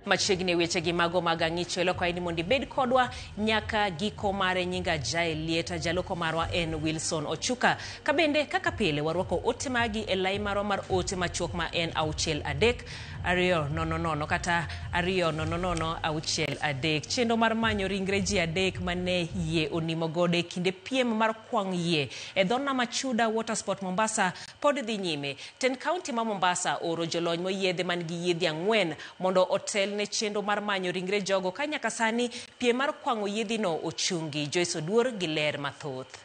Machiegni e wechegi mago mag ang'icho ilokwayi ni mondo ibed kodwa nyaka giko mare. Nyinga Jael Lieta, jaloko marwa en Wilson Ochuka. Kabende kaka pile warwako ote magi e lai marwa mar ote machuok ma en 6 3 2 0 0 kata 2 0 0 6 3. Chenro mar manyo ringre ji adek mane yie onimo godo e kinde piem mar kwang' yie e dho nam Achuda Watersport Mombasa pod dhi nyime. Tend kaunti ma Mombasa oro jolony moyiedhi man gi yiedhi ang'wen mondo otel ne chenro mar manyo ringre jogo ka nyaka sani piem mar kwang'o yiedhino ochungi. Joyce Oduor gi ler mathoth.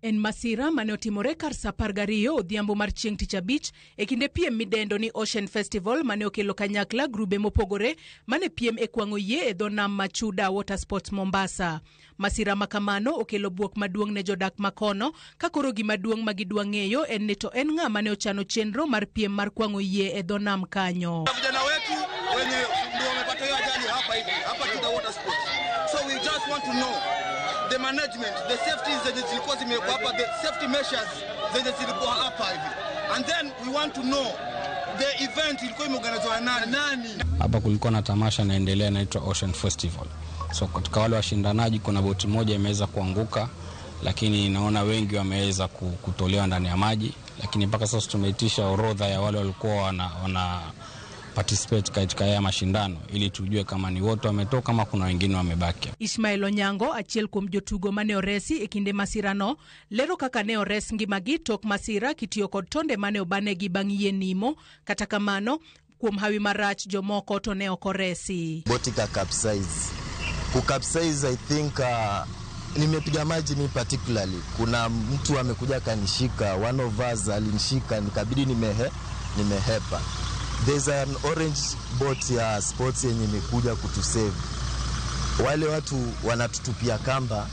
En masira mane otimore kar sa 12 odhiambo mar chieng' tich abich e kinde piem midendo ni Ocean Festival mane okelo kanyakla grube mopogore mane piem e kwang'o yie e dho nam Machuda Water Sports Mombasa. Masira ma kamano okelo buok maduong' ne jodak makono ka koro gima duong' ma gidwa ng'eyo en ni to en ng'a mane ochano chenro mar piem mar kwang'o yie e dho nam kanyo. Vijana wetu wenye ndio wamepata hiyo ajali hapa hivi hapa Chuda Water Sports. So we just want to know the management, the safety zenye zilikuwa zimewekwa hapa, the safety measures zenye zilikuwa hapa hivi. And then we want to know the event ilikuwa imeorganizwa na nani? Nani? Hapa kulikuwa na tamasha inaendelea inaitwa Ocean Festival. So katika wale washindanaji kuna boti moja imeweza kuanguka, lakini naona wengi wameweza kutolewa ndani ya maji, lakini mpaka sasa tumeitisha orodha ya wale walikuwa wana participate katika haya mashindano ili tujue kama ni wote wametoka ama kuna wengine wamebaki. Ismael Onyango, achiel kuom jotugo mane oresi e kinde masirano, lero kaka ne ores ngimagi tok masira kitiyo kod tonde mane obanegi bang' yie nimo. Kata kamano, kuom hawi marach jomoko to ne ok oresi. Boti ka capsize. Ku capsize, I think nimepiga maji mi particularly. Kuna mtu amekuja akanishika, one of us alinishika, nikabidi nimehepa. There's an orange boat ya sports yenye imekuja kutusave. Wale watu wanatutupia kamba,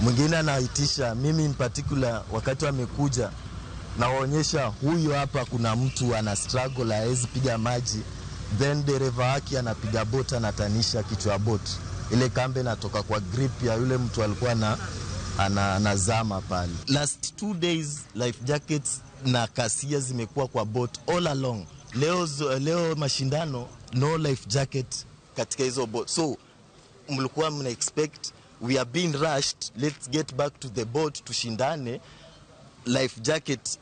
mwingine anaitisha mimi in particular, wakati wamekuja nawaonyesha huyu hapa kuna mtu ana struggle hawezi piga maji, then dereva wake anapiga boat, anatanisha kichwa ya boat, ile kamba inatoka kwa grip ya yule mtu alikuwa na anazama pale. Last 2 days life jackets na kasia zimekuwa kwa boat all along. Leo mashindano, no life jacket katika hizo boat, so mlikuwa mna expect we are being rushed, let's get back to the boat tushindane. Life jacket,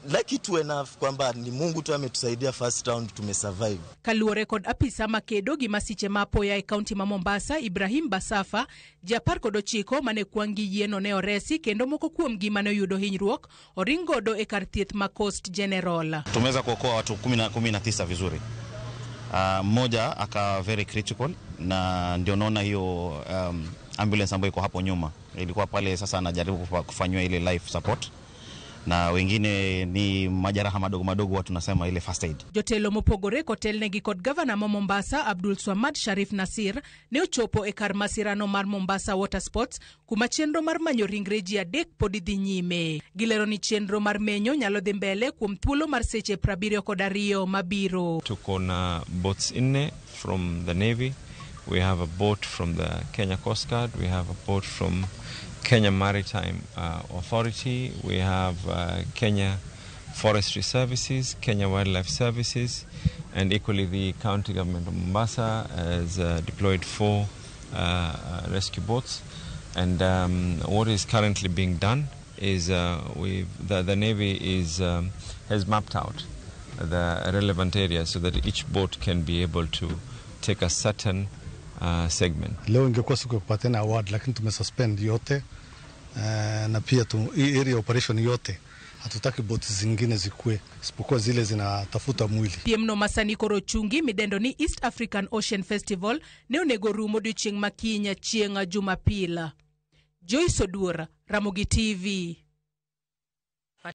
lucky tu enough kwamba ni Mungu tu ametusaidia, first round tumesurvive. Kaluwore kod apisa makedo gi masiche ma apoya e kaunti ma Mombasa, Ibrahim Basafa, ji 19 mane kwang' gi yieno ne oresi kendo moko kuomgi mane oyudo hinyruok oring godo e kar thieth ma Coast General. Tumeweza kuokoa watu 19 vizuri. Mmoja aka very critical na ndio naona hiyo ambulance ambayo iko hapo nyuma ilikuwa pale, sasa anajaribu kufanyiwa ile life support, na wengine ni majeraha madogo madogo, watu nasema ile first aid. Jotelo mopogore kotelnegi kod gavana ma Mombasa Abdul Swamad Sharif Nasir ne ochopo e kar masirano mar Mombasa Water Sports kuma chenro mar manyo ringre ji adek pod dhi nyime. Gilero ni chenro mar menyo nyalo dhi mbele kuom thuolo mar seche 72 mabiro. Tuko na boats nne from the Navy. We have a boat from the Kenya Coast Guard. We have a boat from Kenya Maritime Authority. We have Kenya Forestry Services, Kenya Wildlife Services, and equally the county government of Mombasa has deployed four rescue boats. And what is currently being done is the Navy has mapped out the relevant areas so that each boat can be able to take a certain segment. Leo ingekuwa siku ya kupatiana award, lakini tumesuspend yote na pia hii area operation yote hatutaki boti zingine zikue isipokuwa zile zinatafuta mwili. Piemno ma sani koro ochungi midendo ni East African Ocean Festival ne onego rum odiochieng' ma kiny chieng' Jumapil. Joyce Oduor, Ramogi TV.